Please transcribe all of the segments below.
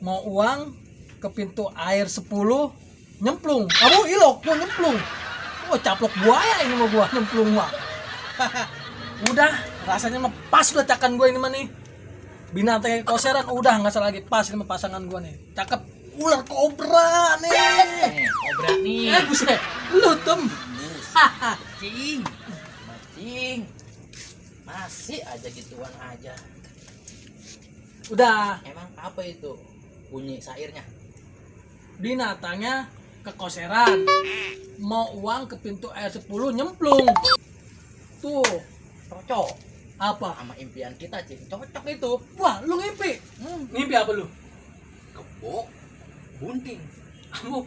mau uang ke pintu air 10 nyemplung. Kamu ilok mau nyemplung. Oh, caplok buaya ini mau gua nyemplung mah. Udah, rasanya mah pas udah cakan gua ini mah nih. Binatang koseran udah nggak salah lagi, pas ini mah pasangan gua nih. Cakep. Ular kobra nih. Kobra nih. Buset. Lu tem. Cing. Cing. Masih aja gituan aja. Udah, Emang apa itu bunyi sairnya? binatangnya kekoseran. Mau uang ke pintu air 10 nyemplung. Tuh, Cocok apa? sama impian kita, Cing. Cocok itu. Wah, lu ngimpi. Ngimpi apa lu? Kebo bunting. Kamu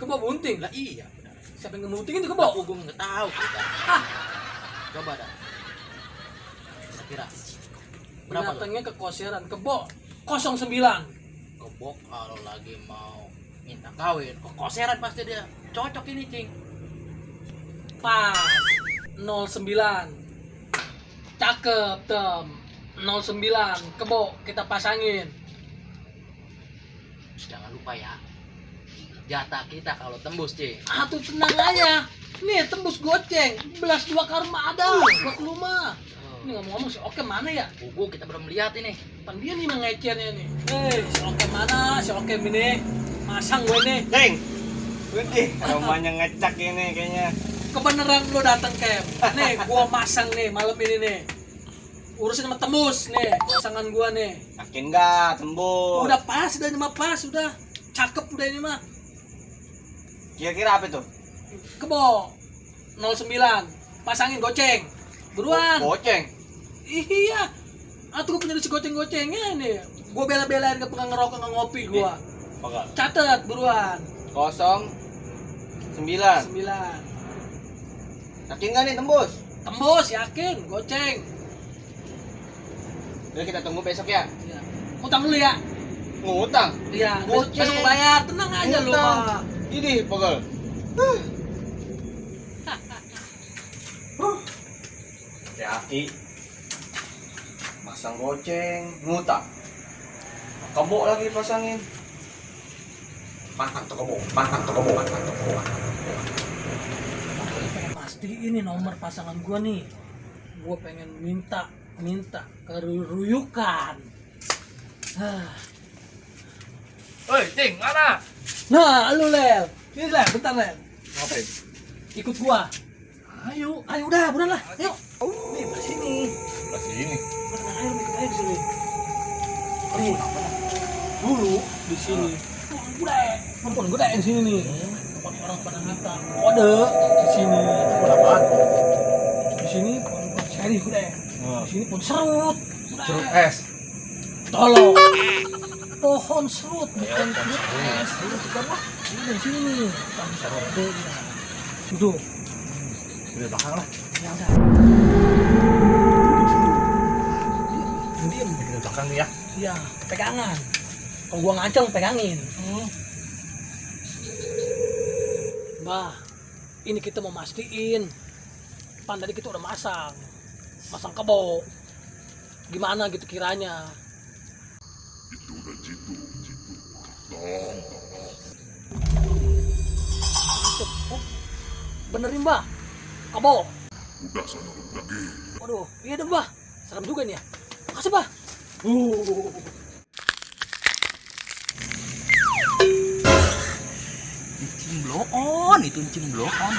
kebo bunting. Lah iya, benar. Siapa yang ngemunting itu kebo? Gue nggak tahu kita. Hah, Coba dah. Kira berapa lo? binatangnya kekoseran. Kebo 09. Kebo kalau lagi mau minta kawin, koseran pasti dia. Cocok ini, Cing. Pas 09. Cakep, tem. 09. Kebo kita pasangin. Jangan lupa ya. Jatah kita kalau tembus, Cing. Ah, tuh tenang aja. Nih, tembus goceng. Belas dua karma ada buat lu mah. Ini ngomong-ngomong si Oke mana ya? Buku kita belum lihat ini. Pan dia nih mengecernya nih. Si Oke mana? Si Oke ini masang gue nih. Ceng, Widih, rumahnya ngecak ini kayaknya. Kebeneran lu datang Kem. Nih, gua masang nih malam ini nih. Urusin sama tembus nih, pasangan gua nih. Yakin nggak tembus? Udah pas, udah ini mah pas, udah cakep udah ini mah. Kira-kira apa tuh? Kebo 09. Pasangin goceng. Buruan. Goceng. Iya. Atuh gua punya si goceng-gocengnya nih. Gua bela-belain ke pengen ngerokok nggak ngopi gua. Pokok. Catet buruan. 09. 9. Yakin nggak nih tembus? Tembus yakin, goceng. Udah kita tunggu besok ya. Iya. Utang dulu ya. Ngutang. Iya, Goceng. besok gua bayar. Tenang aja lu Ngutang. mah. Ini pokok. Hati-hati. Masang goceng, ngutang. Kebo lagi pasangin. Mantap tuh kebo, mantap tuh kebo, mantap tuh kebo. Pasti ini nomor pasangan gua nih. Gua pengen minta keruyukan. Woi, Cing, mana? Nah, lu Lel. Ini Lel, bentar Lel. Ngapain? Ikut gua. Ayo udah, buruan lah. Ayo. Nih, di sini. Pas ini. Berenang air, ikut air di sini. Nih. Dulu di sini. Perempuan gue di sini nih. Tempat orang pada minta kode di sini. Apaan? Di sini pohon seri gue. Di sini pohon serut. Jeruk es. Tolong. Pohon serut bukan jeruk es. Serut juga lah. Ini dari sini nih. Pohon serut deh. Duduk. Udah belakang lah. Ya udah. Diam. Udah belakang nih ya. Iya, pegangan. Kalau gua nganceng pegangin. Bah, ini kita mau mastiin. Pan tadi kita udah masang kebo. Gimana gitu kiranya? Oh, benerin Mbah, kebo. Udah sana lagi. Waduh, iya deh Mbah. Serem juga nih ya. Makasih Mbah. Cing bloon, itu cing bloon.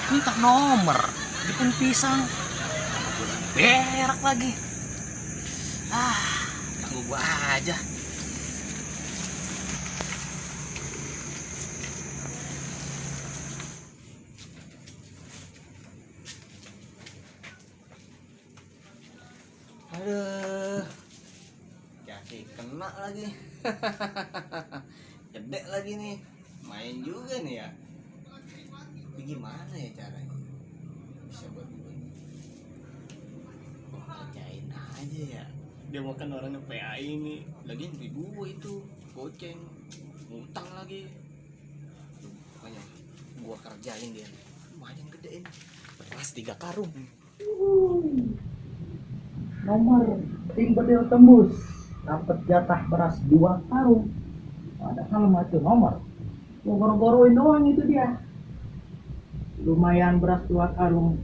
Minta nomor, dipun pisang. Berak lagi. Tunggu gua aja. Aduh. Kaki kena lagi. Gede lagi nih. Main juga nih ya. Tapi gimana ya caranya? Bisa buat gue. Kerjain aja ya. Dia mau kan orangnya PA ini. Lagian beli gue itu goceng. Ngutang lagi. Makanya gua kerjain dia. Lumayan gedein. Beras 3 karung. Nomor tim bedil tembus dapat jatah beras 2 karung. Padahal macam nomor. Gua goro-goroin doang itu dia. Lumayan beras 2 karung.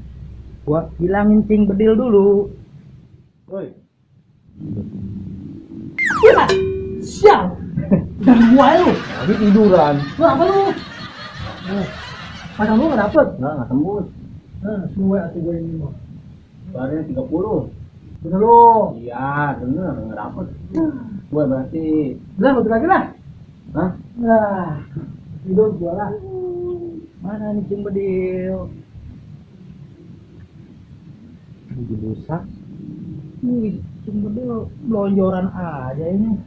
Gua bilangin cing bedil dulu. Woi. Iya, sial. Dan gua lu. Lagi tiduran. Lu apa lu? Padahal lu nggak dapet. Nggak tembus. Semua atuh gue ini mah. Barunya 30. Bener lu. Iya, bener, nggak dapet. Gue berarti. Udah, betul lagi lah. Hah? Nah, tidur gua lah. Mana nih cing bedil? Biji busak. Nih, cing bedil lonjoran aja ini.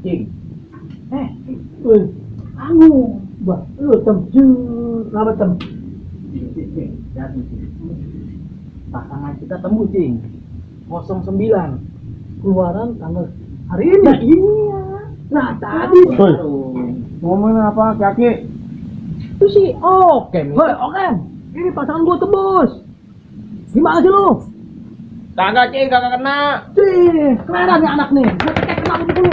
Cing. Bah, lu temjur, apa tem? Cing, jadi cing. Pasangan kita tembus cing. 09. Keluaran tanggal hari ini. Nah, iya. Nah, tadi Ngomongin apa, kaki? itu sih oke. Woi, oke. Ini pasangan gua tebus. Gimana sih lu? Kagak, Cing, kagak kena. Cih, keren nih anak nih. Gua cek kenapa dulu.